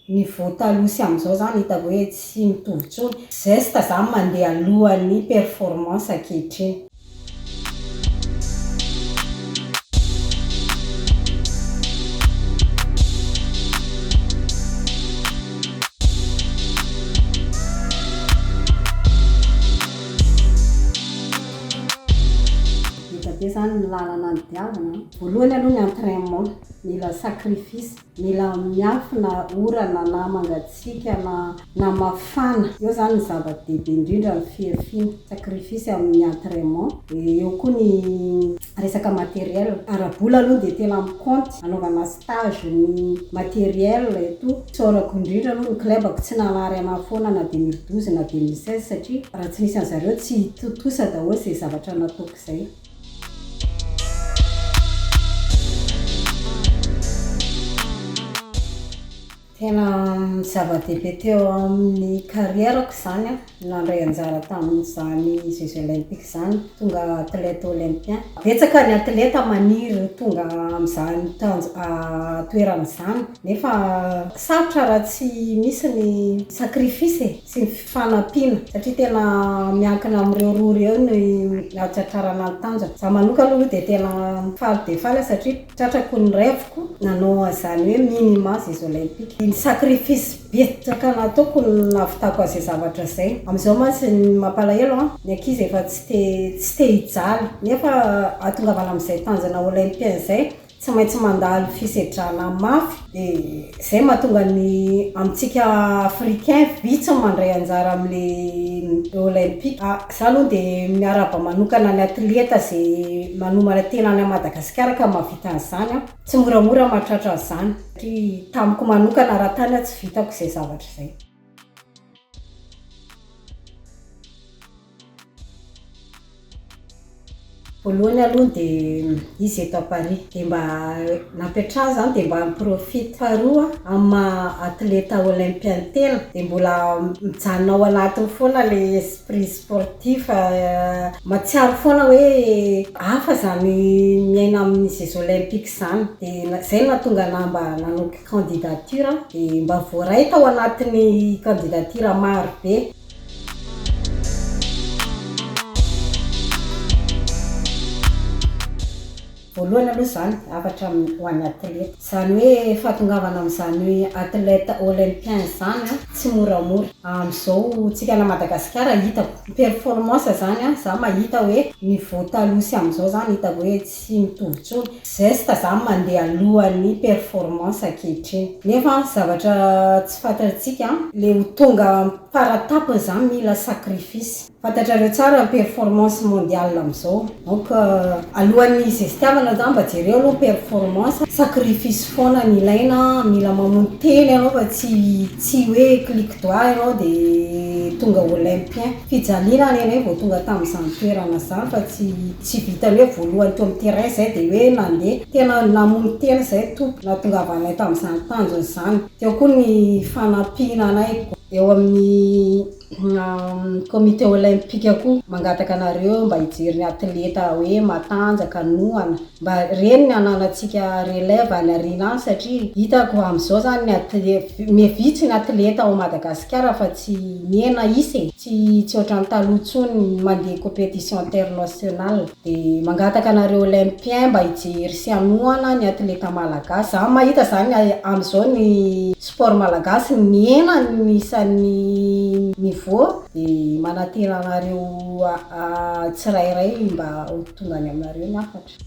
Niveau taloha sy amin'izao izany hitako hoe tsy mitovy intsony. Geste izany mandeha alohan'ny performance ankehitriny. Vita be izany ny lalana nodiavina. Voalohany aloha ny entrainement, mila sacrifice, mila miafy na orana na mangatsiaka na na mafana. Eo izany ny zava-dehibe indrindra ny fihafiana, sacrifice amin'ny entrainement. Dia eo koa ny resaka matériel. Ara-bola aloha dia tena mi-compte, anaovana stage ny matériel et tout. Isaorako indrindra aloha ny club-ko tsy nanary anahy foana na 2012 na 2016 satria raha tsy nisy an'zareo tsy tontosa daholo izay zavatra nataoko izay. Tena zava-dehibe teo amin'ny carrière-ko izany an, nandray anjara tamin'izany Jeux Olympiques izany, tonga athlète olympien. Betsaka ny atleta maniry ho tonga amin'izany tanjo- toerana izany nefa sarotra raha tsy misy ny sacrifice e, sy ny fifanampiana satria tena miankina amin'ireo roa ireo ny hahatratrarana ny tanjona. Izaho manokana aloha dia tena faly dia faly aho satria Tratrako ny rêve-ko nanao an'izany hoe minima jeux olympiques. Ny sacrifice betsaka nataoko no nahavitako an'izay zavatra izay. Amin'izao mantsy ny mampalahelo an, ny ankizy efa tsy te tsy te hijaly nefa hahatongavana amin'izay tanjona olympien izay tsy maintsy mandalo fisedrana mafy dia Izay mahatonga ny amintsika africain vitsy ny mandray anjara amin'le olympique. Za aloha dia miarahaba manokana ny atleta izay manomana tena any Madagasikara ka mahavita an'izany an. Tsy moramora mahatratra an'izany satria tamiko manokana raha tany aho tsy vitako izay zavatra izay. Voalohany aloha dia izy eto à Paris dia mba nampiantrano izany dia mba mi-profite. Faharoa, amin'ny maha atleta olympien tena dia mbola mijanona ao anatiny foana ilay esprit sportif, mahatsiaro foana hoe hafa izany miaina amin'ny jeux olympiques izany. Dia izay no nahatonga anah mba nanao candidature dia mba voaray tao anatin'ny candidature maro be. Voalohany aloha izany, hafatra ho an'ny atleta. Izany hoe fahatongavana amin'izany athlète olympien izany an, tsy moramora. Amin'izao tsika any Madagasikara hitako, ny performance izany an, za mahita hoe niveau taloha sy amin'izao izany hitako hoe tsy mitovy intsony. Geste izany mandeha alohan'ny performance ankehitriny. Nefa zavatra tsy fantatsika, le ho tonga Fara-tampony zany mila sacrifice. Fantatrareo tsara ny performance mondiale amizao. Donc alohan'ny hizestiavana zany mba jereo aloha ny performance. Sacrifice foana ny ilaina, mila mamono tena ianao fa tsy tsy hoe clic droit ianao de tonga olympien. Fijaliana ny anay vao tonga tamin'izany toerana zany fa tsy tsy vitan'ny hoe voalohany teo amin'ny terrain zay de hoe nandeha. Tena namono tena zay tompoko nahatongavanay tamin'izany tanjona izany. Teo koa ny fanampiana anay eo amin'ny comité olympique koa mangataka anareo mba hijery ny atleta hoe matanjaka, noana, mba ireny ny hananantsika relève any aoriana any satria hitako amin'izao izany ny atleta, miha vitsy ny atleta ao Madagasikara fa tsy mihena isa e, tsy tsy ohatran'ny taloha intsony ny mandeha compétition internationale. Dia mangataka anareo olympien mba hijery sy hanohana ny atleta malagasy. Za mahita zany amin'izao ny sport malagasy mihena ny isan'ny niveau dia manantena anareo tsirairay mba ho tonga any aminareo ny hafatra.